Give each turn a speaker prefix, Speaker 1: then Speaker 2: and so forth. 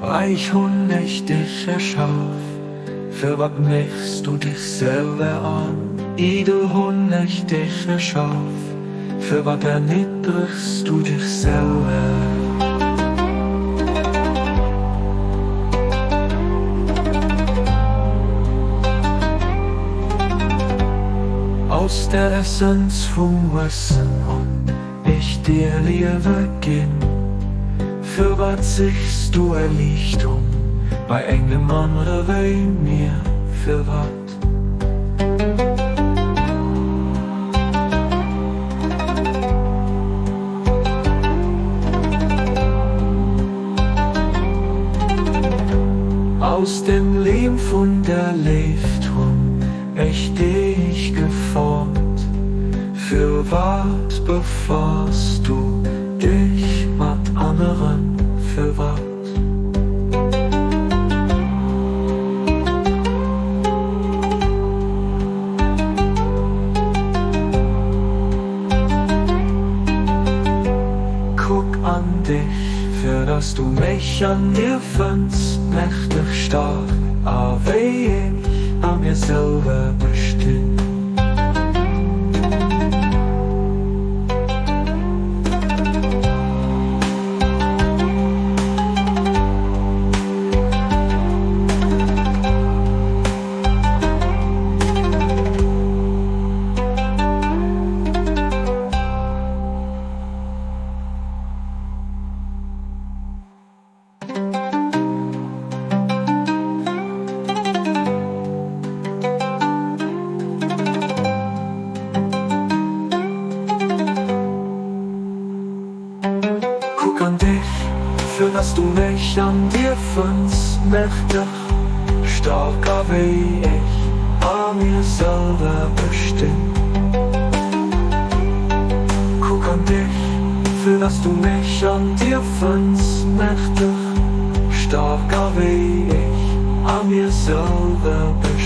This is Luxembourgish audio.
Speaker 1: Reich hunn ech dech erschaf, firwat méchs du dech selwer an? Idel hunn ech dech erschaf, firwat erniddregs du dech selwer? Aus der Essenz vum Wëssen hunn ech dir Liewe ginn. Firwat sichs du Erliichtung bei engem anere wéi mir? Firwat? Aus dem Leem vun der Léift hunn ech dech geformt. Firwat befaass du dech mat aneren? Firwat? Kuck an dech, fir dass du mech an dir fënns, mächteg, staark a wéi ech a mir selwer bestinn. Kuck an dech, fir dass du mech an dir fënns, Mächteg, staark a wéi ech a mir selwer bestinn. Kuck an dech, fir dass du mech an dir fënns, Mächteg, staark a wéi ech a mir selwer bestinn.